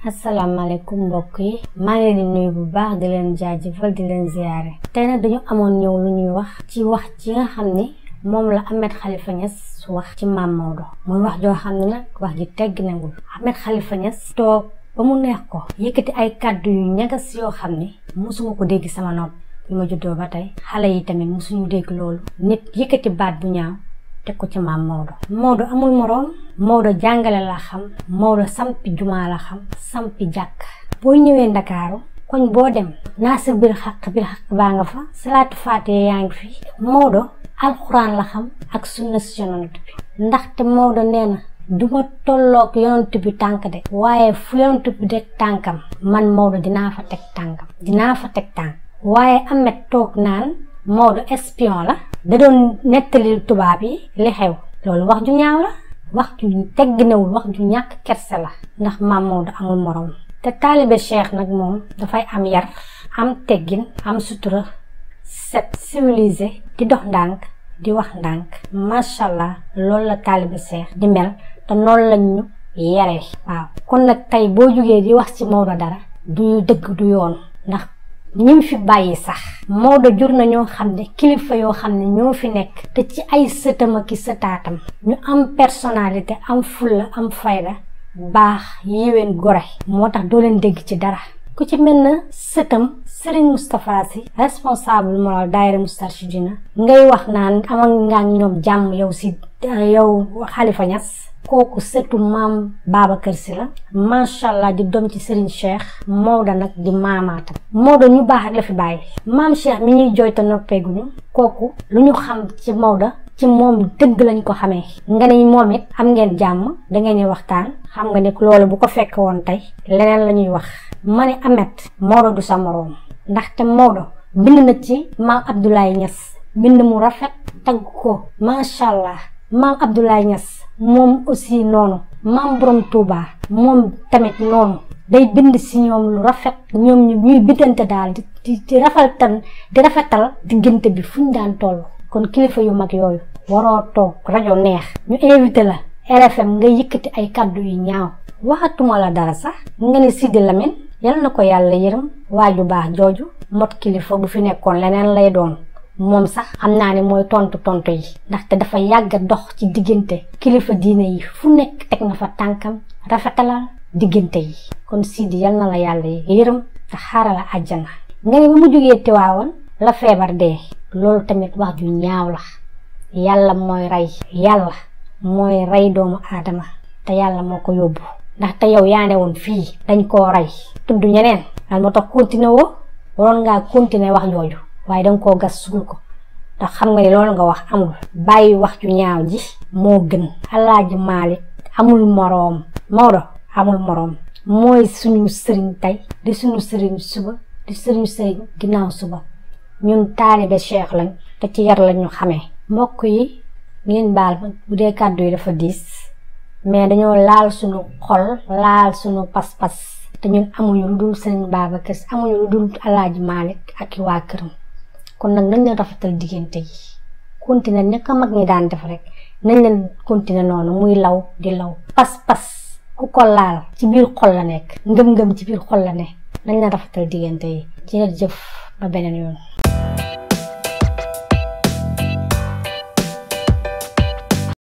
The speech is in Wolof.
asalaamaaleykum mbokk yi maa ngi leen di nuyu bu baax di leen jaajëfal di leen ziyaare tey nag dañu amoon ñëw lu ñuy wax ci nga xam ni moom la Ahmed Khalifa Niass wax ci Mame Maodo muy wax joo xam ne nag wax ji tegg nangul Ahmed Khalifa Niass toog ba mu neex ko yëkkati ay kàddu yu ñagas yoo xam ni mosuma ko dégg sama nopp bi ma juddoo ba tey xale yi tamit mosuñu dégg loolu nit yëkkati baat bu ñaaw teg ko ci Mame Maodo. Maodo amul moroom Maodo jàngale la xam Maodo sampi jumaa la xam sampi jàkk boo ñëwee Ndakaaru koñ boo dem naasir bil xaq baa nga fa salaatu faatee yaa ngi fi Maodo alxuraan la xam ak sunna si yonent bi ndaxte Maodo nee na duma tolloog yonent bi tànk de waaye fu yonent bi de tànkam man Maodo dinaa fa teg tànk waaye Ahmed toog naan Maodo espion la da doon nettali tubaab yi li xew loolu wax ju ñaaw la wax ju tegginewul wax ju ñàkk kerse la ndax Mame Maodo amul morom te taalibe Cheikh nag moom dafay am yar am teggin am sutura set civilisé di dox ndànk di wax ndànk macha allah loolu la taalibe Cheikh di mel te noonu lañ ñu yaree waaw kon nag tey boo jugee di wax ci Maodo dara du dëgg du yoon ndax ñim fi bàyyi sax Maodo jur na ñoo xam ne kilifa yoo xam ne ñoo fi nekk te ci ay sëtam ak sëtaatam ñu am personnalité am fulla am fayda baax yéwén gore moo tax doo leen dégg ci dara ku ci mel na sëtam Serigne Moustapha Sy responsable moral daayira Moustarchidina ngay wax naan amal nga ñoom jàmm yow Khalifa Niass kooku sëtu maam Babacar Sy la macha allah di doom ci Serigne Cheikh Maodo nag di maamaatam Maodo ñu baax ak la fi bàyyi maam Cheikh mi ñuy jooy te noppeeguñu kooku lu ñu xam ci Maodo ci moom dëgg lañ ko xamee nga ne moom it am ngeen jàmm dangeen di waxtaan xam nga ne loolu bu ko fekk woon tey leneen la ñuy wax ma ne Ahmed Maodo du sa moroom ndaxte Maodo bind na ci maam Abdoulaye Niass bind mu rafet tagg ko macha allah maam Abdoulaye Niass moom aussi noonu maam Borom Touba moom tamit noonu day bind si ñoom lu rafet ñoom ñuy biddante daal di rafetal diggante bi fu ñu daan toll kon kilifa yu mag yooyu waroo toog rajo neex ñu invité la RFM nga yëkkati ay kàddu yu ñaaw waxatuma la dara sax nga ne Sidi Lamine yal na ko yàlla yërëm waaju baax jooju mot kilifa bu fi nekkoon leneen lay doon moom sax xam naa ne mooy tontu yi ndaxte dafa yàgg a dox ci diggante kilifa diine yi fu nekk teg na fa tànkam rafetalal diggante yi kon Sidi yal na la yàlla yërëm te xaaral la àjjana nga ne ba mu jógee Tiwaawoon la feebar dee loolu tamit wax ju ñaaw la yàlla mooy rey doomu aadama te yàlla moo ko yóbbu ndaxte yow yaa ne woon fii dañ koo rey tudd ñeneen lan moo tax continué woo waroon ngaa continué wax jooju waaye danga koo gas suul ko ndax xam nga ne loolu nga wax amul bàyyi wax ju ñaaw ji moo gën Alaaji Maalik amul moroom Maodo amul moroom mooy suñu sëriñ tey di suñu sëriñ suba di suñu sëriñ ginnaaw suba ñun taalibe Cheikh lañ te ci yar lañu xamee mbokk yi ngeen baal bu dee kàddu yi dafa diis mais dañoo laal suñu xol laal suñu pas-pas te ñun amuñu lu dul Serigne Babacar Sy amuñu lu dul Alaaji Maalik ak waa këram kon nag nañ leen rafetal diggante yi continuer nekk mag ñi daan def rek nañ leen continuer noonu muy law di law pas-pas ku ko laal ci biir xol la nekk ngëm-ngëm ci biir xol la ne nañ leen rafetal diggante yi jërëjëf ba beneen yoon